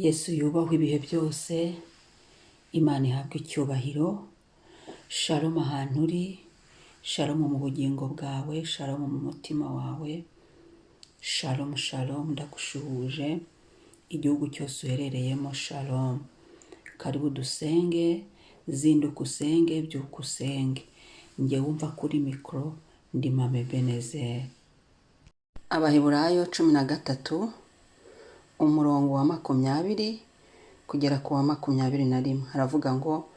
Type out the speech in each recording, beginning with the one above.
Yesu yubahwe ibihe byose, Imana ihabwe icyubahiro. Shalom ahantu uri, shalom mu bugingo bwawe, shalom mu mutima wawe, shalom shalom, ndagushuhuje igihugu cyose uherereyemo, shalom. Karibu dusenge, zinduka usenge, byuka usenge. Njye wumva kuri mikoro ndi Mame Benezeri. Abaheburayo 13, umurongo wa 20 kugera ku wa 21, haravuga ngo: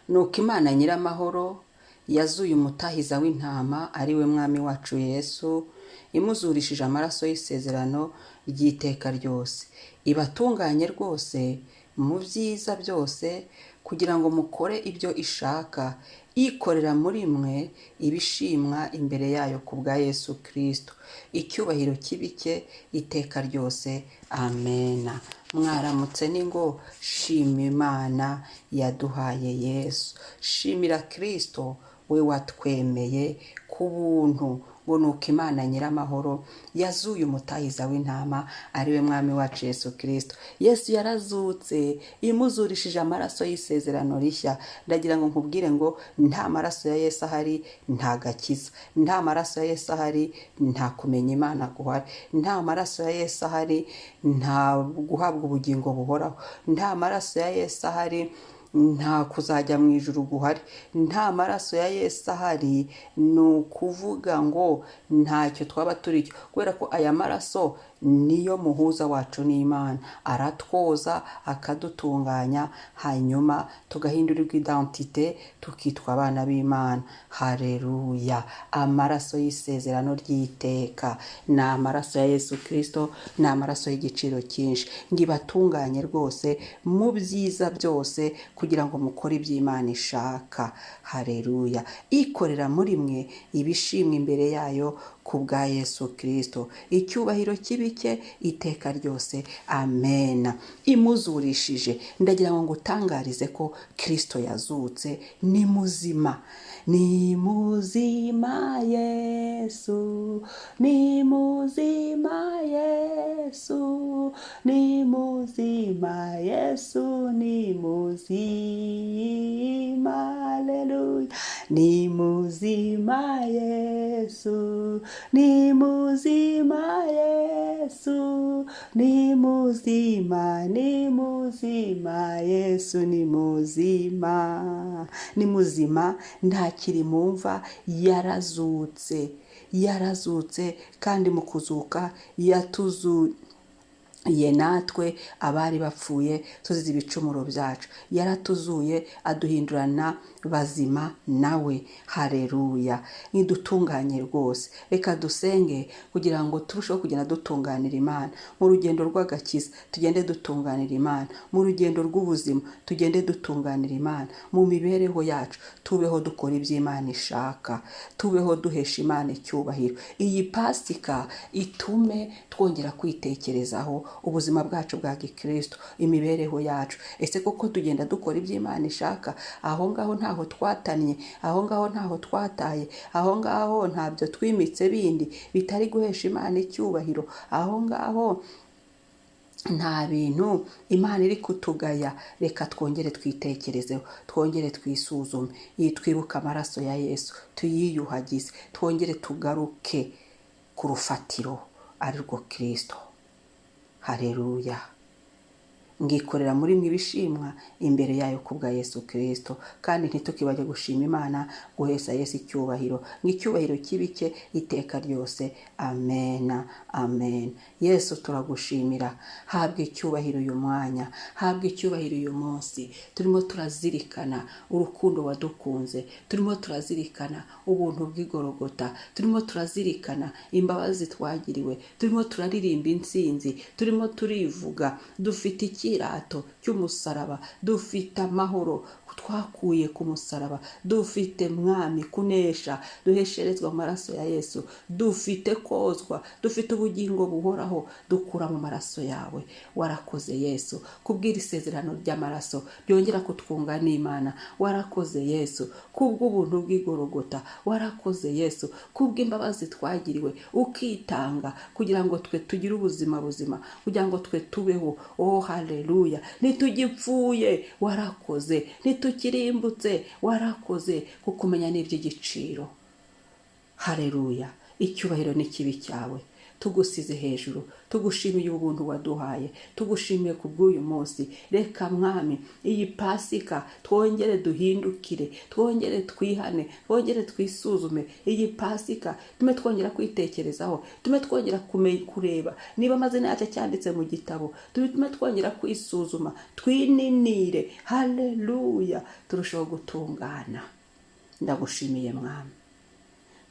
"Nuko Imana nyiramahoro yazuye umutahiza w'intama, ari we Mwami wacu Yesu, imuzurishije amaraso y'isezerano ry'iteka ryose, ibatunganye rwose mu byiza byose kugira ngo mukore ibyo ishaka, ikorera muri mwe ibishimwa imbere yayo ku bwa Yesu Kristo. Icyubahiro kibe icye iteka ryose. Amena." Mwaramutse. Ni ngo shima Imana yaduhaye Yesu, shimira Kristo we watwemeye ku buntu. Ngo nuko Imana nyiramahoro yazuye umutahiza w'intama, ari we Mwami wacu Yesu Kirisito. Yesu yarazutse imuzurishije amaraso y'isezerano rishya. Ndagira ngo nkubwire ngo nta maraso ya Yesu ahari, nta gakiza. Nta maraso ya Yesu ahari, nta kumenya Imana guhari. Nta maraso ya Yesu ahari, nta guhabwa ubugingo buhoraho. Nta maraso ya Yesu ahari, nta kuzajya mu ijuru guhari. Nta maraso ya Yesu ahari, ni ukuvuga ngo ntacyo twaba turi cyo, kubera ko aya maraso niyo muhuza wacu n'Imana. Aratwoza, akadutunganya, hanyuma tugahindurirwa identité, tukitwa abana b'Imana. Hareruya! Amaraso y'isezerano ry'iteka ni amaraso ya Yesu Kirisito, ni amaraso y'igiciro cyinshi. Ngo ibatunganye rwose mu byiza byose kugira ngo mukore iby'Imana ishaka. Hareruya! Ikorera muri mwe ibishimwa imbere yayo ku bwa Yesu Kirisito. Icyubahiro kibe icye iteka ryose. Amena. Imuzurishije. Ndagira ngo ngutangarize ko Kirisito yazutse, ni muzima, ni muzima Yesu, ni muzima Yesu, ni muzima Yesu, ni muzima, aleluya, ni muzima Yesu, ni muzima Yesu, ni muzima, ni muzima Yesu, ni muzima, ni muzima, ntakiri mu mva, yarazutse, yarazutse. Kandi mu kuzuka yatuzuye natwe abari bapfuye tuzize ibicumuro byacu. Yaratuzuye, aduhindurana bazima nawe. Hareruya! Nidutunganye rwose. Reka dusenge kugira ngo turusheho kugenda dutunganira Imana mu rugendo rw'agakiza, tugende dutunganira Imana mu rugendo rw'ubuzima, tugende dutunganira Imana mu mibereho yacu, tubeho dukora ibyo Imana ishaka, tubeho duhesha Imana icyubahiro. Iyi Pasika itume twongera kwitekerezaho ubuzima bwacu bwa gikristo, imibereho yacu. Ese koko tugenda dukora ibyo Imana ishaka? Aho ngaho ntaho twatannye? Aho ngaho ntaho twataye? Aho ngaho ntabyo twimitse bindi bitari guhesha Imana icyubahiro? Aho ngaho nta bintu Imana iri kutugaya? Reka twongere twitekerezeho, twongere twisuzume, iyi twibuke amaraso ya Yesu, tuyiyuhagize, twongere tugaruke ku rufatiro ari rwo Kirisito. Hareruya! Ngikorera muri mwe ibishimwa imbere yayo ku bwa Yesu Kirisito. Kandi ntitukibajye gushima Imana, guhesha Yesu icyubahiro. Ngo icyubahiro kibe icye iteka ryose. Amena, amen. Yesu, turagushimira. Habwa icyubahiro uyu mwanya, habwa icyubahiro uyu munsi. Turimo turazirikana urukundo wadukunze, turimo turazirikana ubuntu bw'igorogota, turimo turazirikana imbabazi twagiriwe, turimo turaririmba intsinzi, turimo turivuga dufite icyirato cy'umusaraba, dufite amahoro twakuye ku musaraba, dufite, Mwami, kunesha duhesherezwa amaraso ya Yesu, dufite kozwa, dufite ubugingo buhoraho dukura mu maraso yawe. Warakoze Yesu kubw'iri sezerano ry'amaraso ryongera kutwunga n'Imana. Warakoze Yesu kubw'ubuntu bw'igorogota. Warakoze Yesu kubw'imbabazi twagiriwe, ukitanga kugira ngo twe tugire ubuzima buzima, kugira ngo twe tubeho. Oh, haleluya! Haleluya. Ntitugipfuye, warakoze. Ntitukirimbutse, warakoze. Kukumenya ni iby'igiciro. Haleluya. Icyubahiro ni kibi cyawe, tugusize hejuru, tugushimiye ubuntu waduhaye, tugushimiye ku bw'uyu munsi. Reka Mwami, iyi Pasika twongere duhindukire, twongere twihane, twongere twisuzume. Iyi Pasika tume twongera kwitekerezaho, tume twongera kureba niba amazina yacu acyanditse mu gitabo, tume twongera kwisuzuma, twininire. Haleluya. Turusheho gutungana. Ndagushimiye Mwami.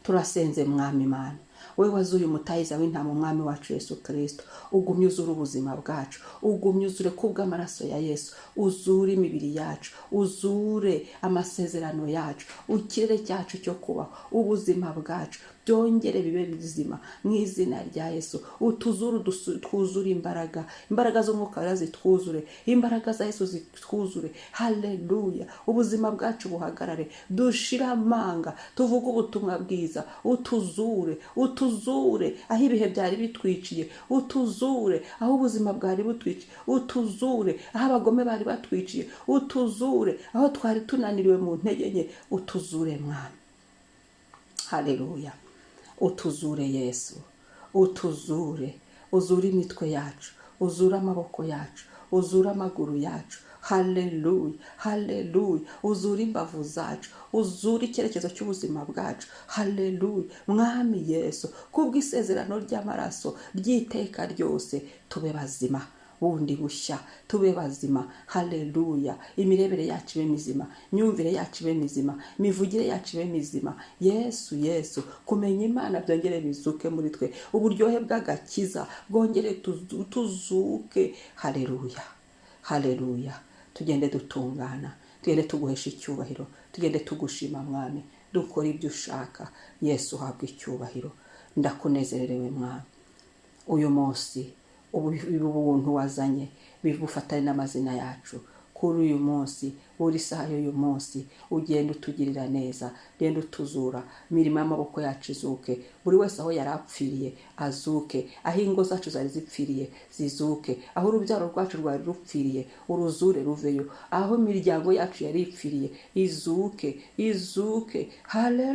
Turasenze Mwami Imana, we wazuye umutahiza w'intama, Umwami wacu Yesu Kirisito, ugumye uzure ubuzima bwacu, ugumye uzure kubw'amaraso ya Yesu, uzure imibiri yacu, uzure amasezerano yacu, ikirere cyacu cyo kubaho, ubuzima bwacu byongere bibe bizima mu izina rya Yesu. Utuzure, twuzure imbaraga, imbaraga z'Umwuka Wera zitwuzure, imbaraga za Yesu zitwuzure. Haleluya. Ubuzima bwacu buhagarare, dushire amanga, tuvuge ubutumwa bwiza. Utuzure, utuzure aho ibihe byari bitwiciye, utuzure aho ubuzima bwari butwiciye, utuzure aho abagome bari batwiciye, utuzure aho twari tunaniriwe mu ntege nke. Utuzure Mwami. Haleluya. Utuzure Yesu, utuzure, uzure imitwe yacu, uzure amaboko yacu, uzure amaguru yacu. Haleluya, haleluya. Uzure imbavu zacu, uzure icyerekezo cy'ubuzima bwacu. Haleluya. Mwami Yesu, kubw'isezerano ry'amaraso ry'iteka ryose, tube bazima bundi bushya, tube bazima. Haleluya. Imirebere yacu ibe mizima, imyumvire yacu ibe mizima, imivugire yacu ibe mizima. Yesu, Yesu, kumenya Imana byongere bizuke muri twe, uburyohe bw'agakiza bwongere tuzuke. Haleluya, haleluya. Tugende dutungana, tugende tuguhesha icyubahiro, tugende tugushima Mwami, dukora ibyo ushaka. Yesu, uhabwa icyubahiro. Ndakunezererewe Mwami. Uyu munsi ubuntu wazanye bibufatane n'amazina yacu kuri uyu munsi, buri saha y'uyu munsi ugenda utugirira neza, ugenda utuzura, imirimo y'amaboko yacu izuke, buri wese aho yari apfiriye azuke, aho ingo zacu zari zipfiriye zizuke, aho urubyaro rwacu rwari rupfiriye uruzure ruveyo, aho imiryango yacu yari ipfiriye izuke, izuke.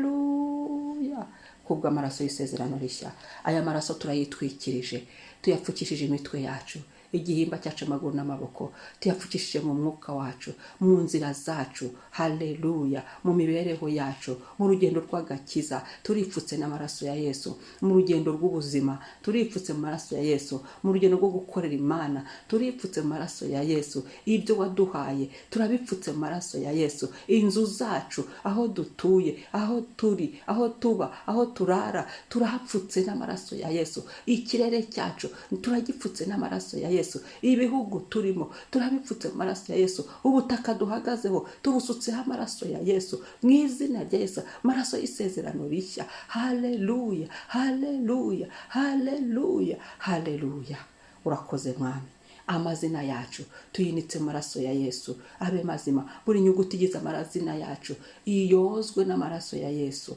Haleluya. Kubw'amaraso y'isezerano rishya, aya maraso turayitwikirije, tuyapfukishije imitwe yacu, igihimba cyacu, amaguru n'amaboko, tuyapfukishije mu mwuka wacu, mu nzira zacu. Haleluya. Mu mibereho yacu, mu rugendo rw'agakiza, turipfutse n'amaraso ya Yesu. Mu rugendo rw'ubuzima turipfutse mu maraso ya Yesu. Mu rugendo rwo gukorera Imana turipfutse mu maraso ya Yesu. Ibyo waduhaye turabipfutse mu maraso ya Yesu. Inzu zacu, aho dutuye, aho turi, aho tuba, aho turara, turahapfutse n'amaraso ya Yesu. Ikirere cyacu turagipfutse n'amaraso ya Yesu. Ibihugu turimo turabipfutse mu maraso ya Yesu. Ubutaka duhagazeho tubusutseho amaraso ya Yesu, mu izina rya Yesu, amaraso y'isezerano rishya. Haleluya, haleluya, haleluya, haleluya. Urakoze Mwami. Amazina yacu tuyinitse mu maraso ya Yesu, abe mazima. Buri nyuguti igize amazina yacu iyozwe n'amaraso ya Yesu,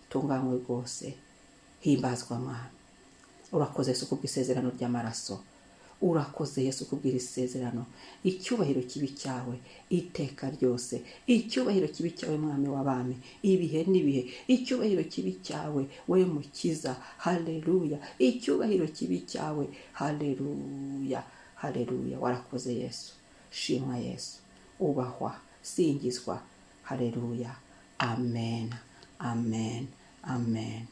tunganywe rwose. Himbazwa Mwami. Urakoze Yesu kubw'isezerano ry'amaraso. Urakoze Yesu kubw'iri sezerano. Icyubahiro kibi cyawe iteka ryose, icyubahiro kibi cyawe Mwami w'abami, ibihe n'ibihe. Icyubahiro kibi cyawe we Mukiza. Haleluya. Icyubahiro kibi cyawe. Haleluya, haleluya. Warakoze Yesu. Shimwa Yesu, ubahwa, singizwa. Haleluya. Amen, amen, amen.